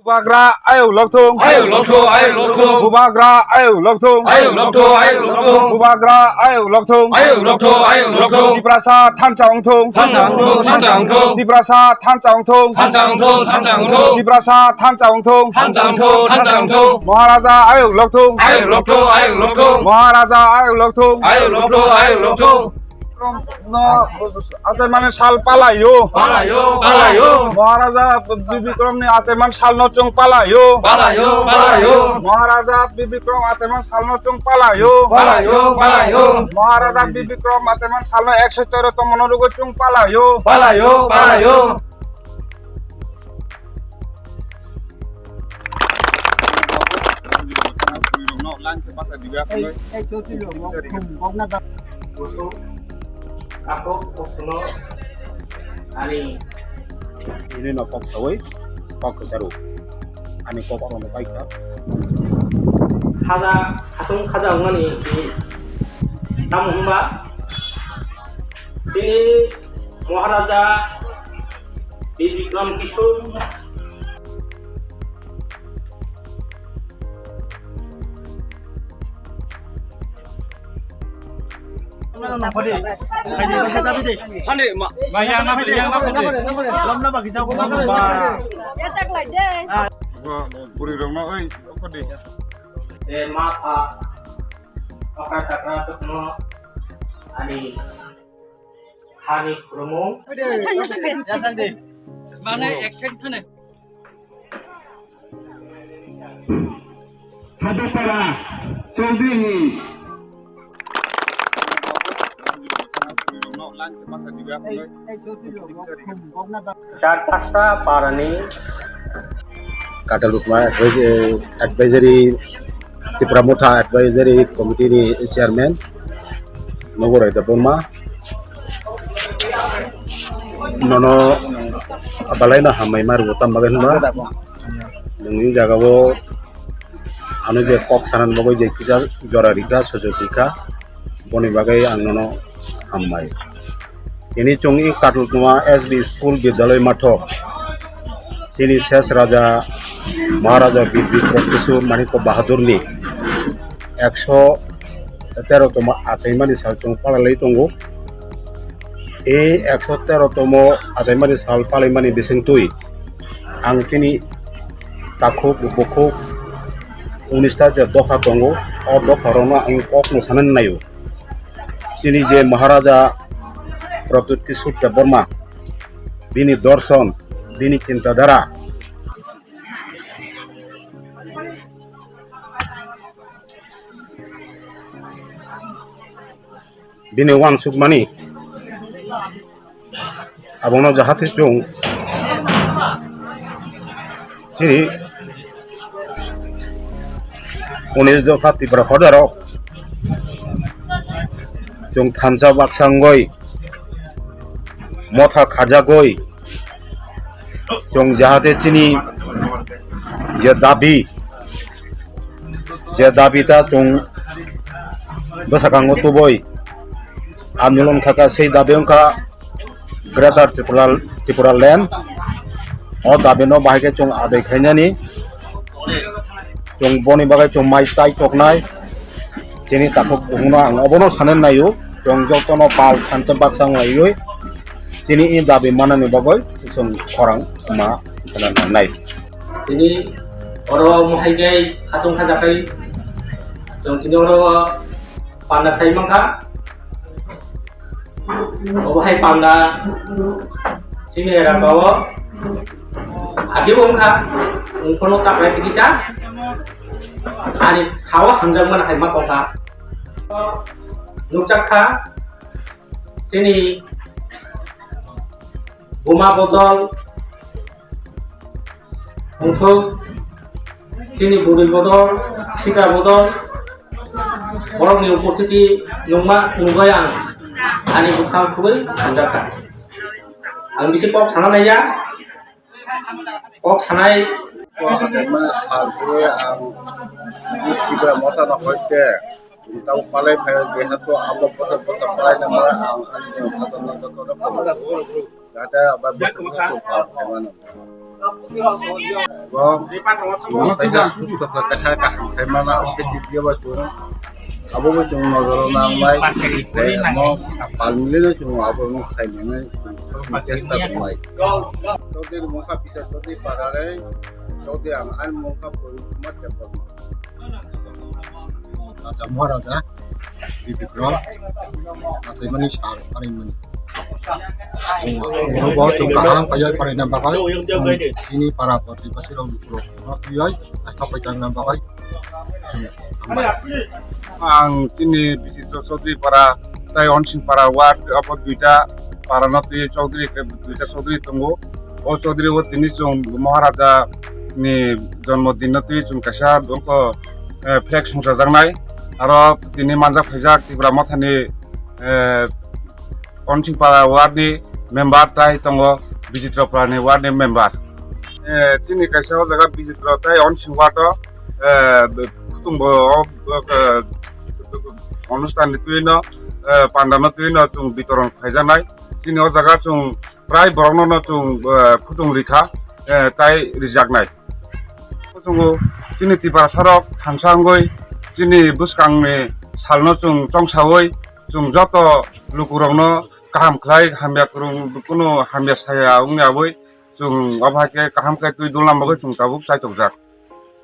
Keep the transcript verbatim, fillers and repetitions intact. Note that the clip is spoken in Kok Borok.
Bubagra ayuk lokthung. Ayuk lokthung, ayuk lokthung. Bubagra ayuk lokthung. Ayuk lokthung, ayuk lokthung. Bubagra ayuk lokthung. Ayuk lokthung, ayuk lokthung. Tiprasa thansa wngthung. Thansa wngthung, thansa wngthung. Tiprasa thansa wngthung. Thansa wngthung, thansa wngthung. Tiprasa thansa wngthung. Thansa wngthung, thansa wngthung. Maharaja ayuk lokthung. Ayuk lokthung, ayuk lokthung. Maharaja ayuk lokthung. Ayuk lokthung, ayuk lokthung. No, achaimani sal palaio. Palaio, palaio. Maharaja Bibikrom ni achaiman sal no chwng palaio. Palaio, palaio. Maharaja Bibikrom achaiman sal no chwng palaio. Palaio, palaio. Maharaja Bibikrom achaiman sal no ekso tero tomo no rugo chwng palaio. Palaio, palaio. Ini no kok sawi, kok kesaru, ani kok oro no paikha. Khaja, khatung khaja wngmani tamo hwnba, tini Maharaja Bir Bikram Kishore. Bwrwi rokno oi, oko di. Eh, ma pha, okra chakra tokno ani hani khurumung. Mane action khane. Hadapara Chaudhary. Char pasta parani. Katal Rukma advis-, eh, advisory, Tipra Motha Advisory Committee ni chairman, Nogorai Debbarma. Nono abalaino hambai ma rwo, tamo bagwi hwnba nwngni jagao ano je kok sanani bagwi je kisa jora rikha, sujok rikha, boni bagwi ang nono hambai. Tini chwng i Katluknuma S B School Vidyalaya matho chini ses raja Maharaja Bir Bikram Kishore Manikya Bahadurni ekso tero tongma achaimani sal chwng palalai tongo. E ekso tero tongmo achaimani sal palaimani bisingtwi ang chini takhuk bukhuk unista je dopha tongo, o dopha rokno ang kokno sanani naio. Chini je Maharaja Pradyut Kishore Debbarma, bini dorson, bini chintadhara, bini uansukmani, abono jahate chwng chini unis dopha Tipra hodarok chwng thansa baksa wngwi motha kharjagwi chwng jahate chini je dabi, je dabi ta chwng bwskango tubui andolon khaka, sei dabi wngkha Greater Tripura, Tripura Land. O dabi no bahai khe chwng adai khainani, chwng boni bagwi chwng mai chai toknai, chini takhuk bukhukno ang obono sanani naio, chwng jotono pal thansa baksa wngwlaiwi chini i dabi manani bagwi chwng khorang ma sana nangnai. Tini oro mohai khe khatung khajakhai chwng tini oro panda khai mankha. Obo hai panda chini era bao agi wngkha, wngkhono taklai tikisa ani khao hamjakmani hai ma kongkha. Nukjak kha chini buma bodol wngthok, chini budui bodol, sitra bodol, borokni upostiti nungma, nungbai ang ani bwkhang khubui hamjakha. Ang bisi kok sana naiya, kok sanai. Kok hajakmani sal khubui ang Tipra Motha no hoite tamo palai phai, jehetu abo bwswk bwswk palai nangma ang ani sadhana joto no khobor. Jate abo bwswk bwswk pal khaimano. Bo kaisa susto khe kaisa kaham khai mana, o khe twiya bai chwng abo bo chwng nojoro nangnai. Tei omo pal milino chwng abo no khai nani chesta tongnai. Chaudhary mungkha Biswas Chaudhary para re, Chaudhary ang ani mungkha Purun Kumar Debbarma. Raja Maharaja Bibikrom achaimani sal pharimani. Oro bo chwng kaham kaiya pharaina bagwi chini para protibasi rok lukurok no twiwi naithok pai tangna bagwi. Ang chini Bichitra Chaudhary para tai Onsing para ward abo duita para no twiwi Chaudhary duita Chaudhary tongo. O Chaudhary o tini chwng Maharaja ni jonmo din no twiwi chwng kaisa ongko, eh, flag songchajaknai. Aro tini manjak phaijak Tipra Mothani, eh, Onsingpara ward ni member tai tongo Bichitrapara ni ward ni member. Eh, chini kaisa o jaga Bichitra tai Onsing ward o, eh, kutung bo o, o, eh, onustan ni twi no, eh, panda no twi no chwng bitoron khaijaknai. Chini o jaga chwng prai borokno no chwng, eh, phutung rikha, eh, tai rijaknai. Chwng chini Tiprasa rok thansa wngwi chini bwskangni salno chwng chongsawi chwng joto lukurokno kaham khlai hamya kwrwng kunu hamya saya wngya wi chwng obo hai khe kaham khe twi dulna bagwi chwng tabuk chaitokjak.